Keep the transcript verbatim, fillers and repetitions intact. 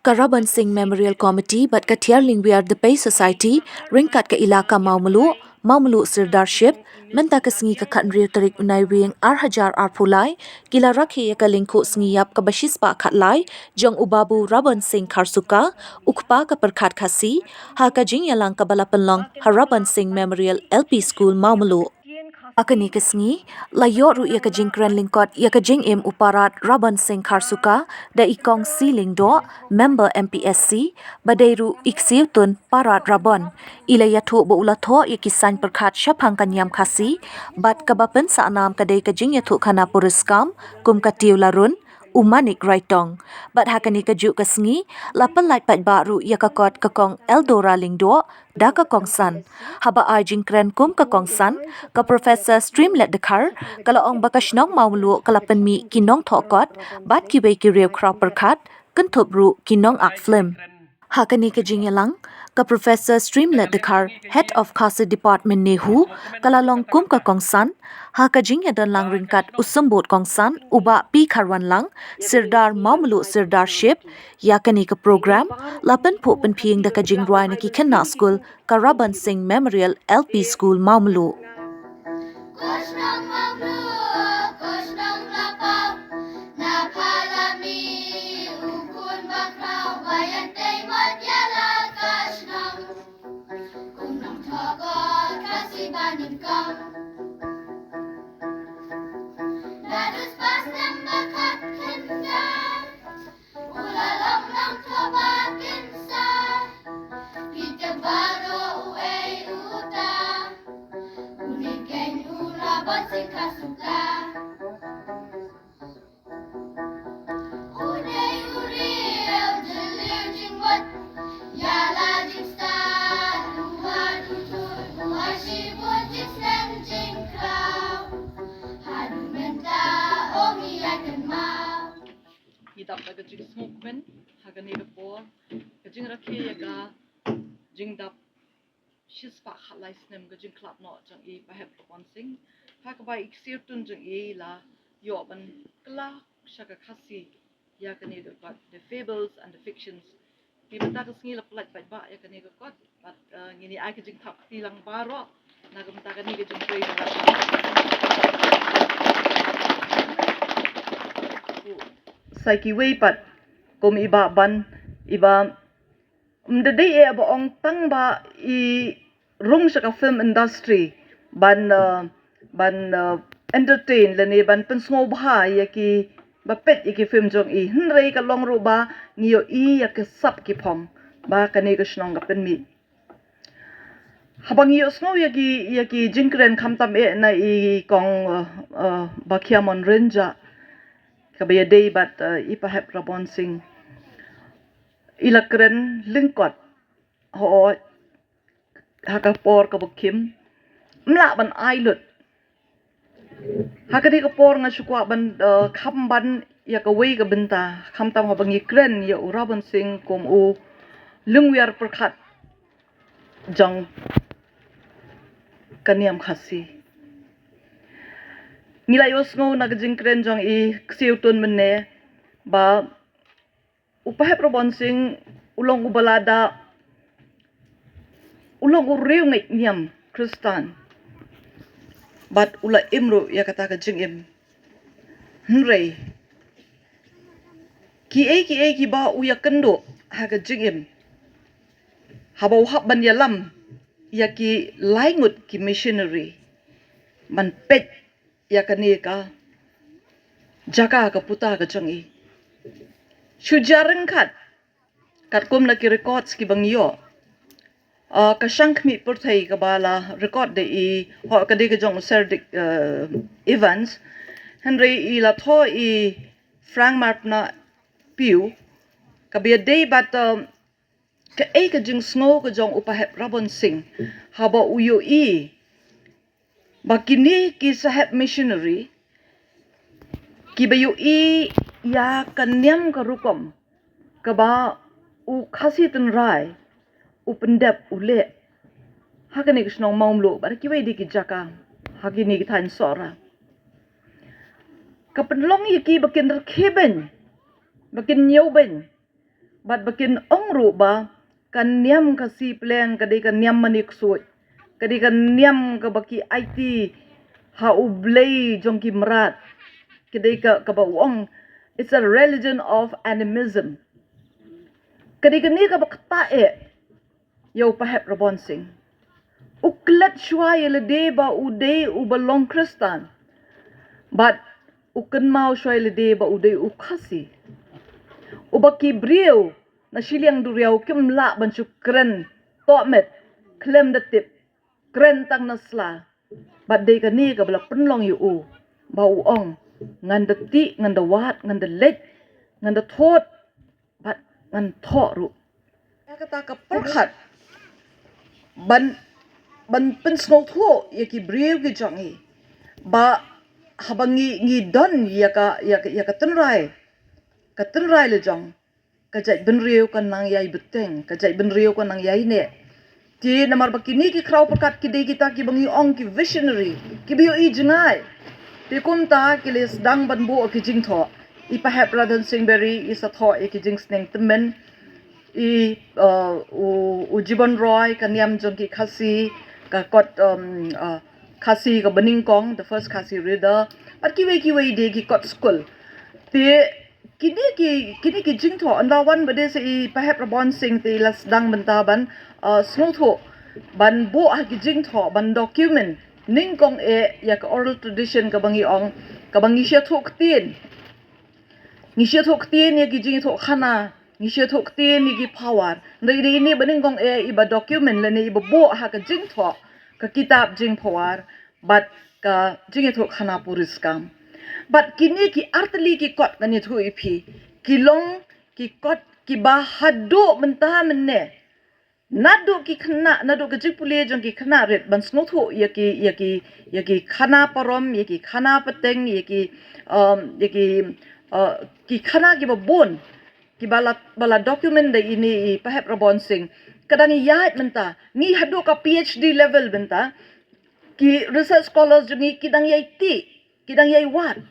Ka Raban Singh Memorial Committee bad ka Thiar Lyngwiar The Pei Society ryngkat ka Ilaka Mawmluh, Mawmluh Sirdarship, mynta ka sngi ka khatnriew tarik u Naiwieng ar hajar arphew lai, ki la rakhe ïa ka lyngkhuh sngi ïap kaba shispah khatlai jong u Babu Raban Singh Kharsuka, u kpa ka pyrkhat Khasi, ha ka jingïalang kaba la pynlong ha Raban Singh Memorial L P School Mawmluh. Ha kane ka sngi, la ïoh ruh ïa ka jingkren lyngkot ïa ka jingim u Parad Raban Singh Kharsuka da i Kong C Lyngdoh, member M P S C, ba dei ruh i ksiewtun Parad Raban. I la ïathuh ba u la thoh ïa ki sain pyrkhat shaphang ka niam Khasi, bad kaba pynsahnam ka dei ka jingïathuhkhana puriskam, kum ka Tiew Larun, u Manik Raitong. Bad ha kane ka juh ka sngi, la pynlait paidbah ruh ïa ka kot ka Kong Eldora Lyngdoh da ka kongsan. Haba ai jingkren kum ka kongsan, ka Professor Streamlet Dkhar ka la ong ba ka shnong Mawmluh ka la pynmih ki nongthoh kot bad kiwei ki riew khraw pyrkhat, kynthup ruh ki nong-ak film. Ha kane ka jingïalang, ka Professor Streamlet Dkhar, Head of Khasi Department, NEHU, ka la long kum ka kongsan, ha ka jingïadonlang ryngkat u symbud kongsan, u Bah P Kharwanlang, Sirdar Mawmluh Sirdarship, ïa kane ka program, la pynphuh pynphieng da ka jingrwai na ki khynnah skul, ka Raban Singh Memorial L P School Mawmluh. Ngi dap da ka jingsngewkmen ha kane ka por, ka jingrakhe ïa ka jingdap shispah khatlai snem ka jingkhlad noh jong i Pahep Raban Singh, ha kaba i ksiewtun jong i la ïoh ban kylla sha ka Khasi ïa kane ka kot, The Fables and the Fictions. Te mynta ka sngi la pynlait paidbah ïa kane ka kot, bad, eh, ngin ïa ai ka jingthap kti lang baroh na ka bynta kane ka jingtrei. Sa kiwei pat kum i Bah Ban, i Bah, ym da dei eh ba ong tang ba i rung sha ka film industry ban, eh, ban, eh, entertain lane ban pynsngewbha ïa ki ba peit ïa ki film jong i, hynrei ka long ruh ba ngi ïohi ïa ka sap ki phong ba kane ka shnong ka pynmih. Haba ngi ïohsngew ïa ki, ïa ki jingkren khamtam eh na i Kong, eh, eh, Bakhiamon Rynjah kaba ïadei bad, eh, i Pahep Raban Singh, i la kren lyngkot, hooid, ha ka por kaba khim, ym lah ban ai lut. Ha kane ka por nga shu kwah ban, eh, kham ban ïa kawei ka bynta, khamtam haba ngi kren ïa u Raban Singh kum u lyngwiar pyrkhat jong ka niam Khasi. Ngi la ïohsngew na ka jingkren jong i ksiewtun mynne ba u Pahep Raban Singh u long u ba la da, u long u riewngeit niam Khristan. Bad u la im ruh ïa kata ka jingim. Hynrei kiei kiei kiba u ïakynduh ha ka jingim, haba u hap ban ïalam ïa ki lai ngut ki missionary ban peit ïa kane ka jaka ka puta ka jong i. Shu jia ryngkat, katkum na ki records kiba ngi ïoh. Ah, ka shang khmih pyrthei kaba la record da i, hooid, ka dei ka jong u Sir Dick, eh, Evans. Hynrei i la thoh i Frank Marpna Pugh, kaba ïadei bad, eh, kaei ka jingsngew ka jong u Pahep Raban Singh haba u ïohi ba kine ki sahep missionary kiba ïohi ïa ka niam ka rukom kaba u Khasi tynrai u pyndep u leh ha kane ka shnong Mawmluh bad kiwei de ki jaka ha kine ki thaiñ Sohra. Ka pynlong ïa ki ba kin rkhie beiñ, ba kin ñiew beiñ, bad ba kin ong ruh ba ka niam Khasi Pdeng ka dei ka niam mane ksuid, ka dei ka niam kaba ki aiti ha u blei jong ki mrad, ka dei ka, kaba u ong, it's a religion of animism. Ka dei kane kaba ktah eh ïa u Pahep Rebon Singh. U klet shuwa ïa lade ba u dei uba long Khristan, bad u kynmaw shuwa ïa lade ba u dei u Khasi, uba ki briew na shiliang duriaw kim lah ban shu kren tohmet khlem da tip, kren tang na sla. Bad dei kane kaba la pynlong ïa u ba u ong, ngan da tih, ngan da wad, ngan da leit, ngan da thot, bad ngan thoh ruh. Ïa kata ka pyrkhat ban, ban pynsngewthuh ïa ki briew ki jong ngi ba haba ngi, ngi don ïa ka, ïa ka, ïa ka tynrai, ka tynrai la jong, ka jaitbynriew ka nang ïai bteng, ka jaitbynriew ka nang ïai neh. Te namar ba kine ki khraw pyrkhat ki dei kita kiba ngi ong ki visionary, kiba ïohi jngai. Te kumta ki la sdang ban buh ki jingthoh. I Pahep Radon Singh Berry i sa thoh ïa ki jingsneng tymmen. I, uh, u, u Jibon Roy, ka niam jong ki Khasi, ka kot, um, uh, Khasi kaba nyngkong, the first Khasi reader. Bad kiwei kiwei de ki kot skul. Te kine ki, kine ki jingthoh, ynda wan ba dei sa i Pahep Rebon Singh te i la sdang bynta ban, uh, sngewthuh, ban buh ha ki jingthoh, ban document nyngkong eh ïa ka oral tradition kaba ngi ong, kaba ngi shah thoh ktien. Ngi shah thoh ktien ïa ki jingthoh khana, ngi shah thoh ktien ïa ki phawar. Ynda i dei ine ba nyngkong eh iba document lane iba buh ha ka jingthoh, ka kitab jingphawar, bad ka jingïathuh khana puriskam. Bad kine ki artylli ki kot ngan ïathuh ïa phi, ki long ki kot kiba haduh mynta mynne, naduh ki khynnah, naduh ka jingpule jong ki khynnah rit ban sngewthuh ïa ki, ïa ki, ïa ki khana parom, ïa ki khana pateng, ïa ki, um, ïa ki, uh, ki khana kiba bun, kiba la, ba la document da ine i Pahep Rebon Singh. Ka dang ïaid mynta, ngi haduh ka P H D level mynta, ki research scholars jong ngi ki dang ïai tih, ki dang ïai wad.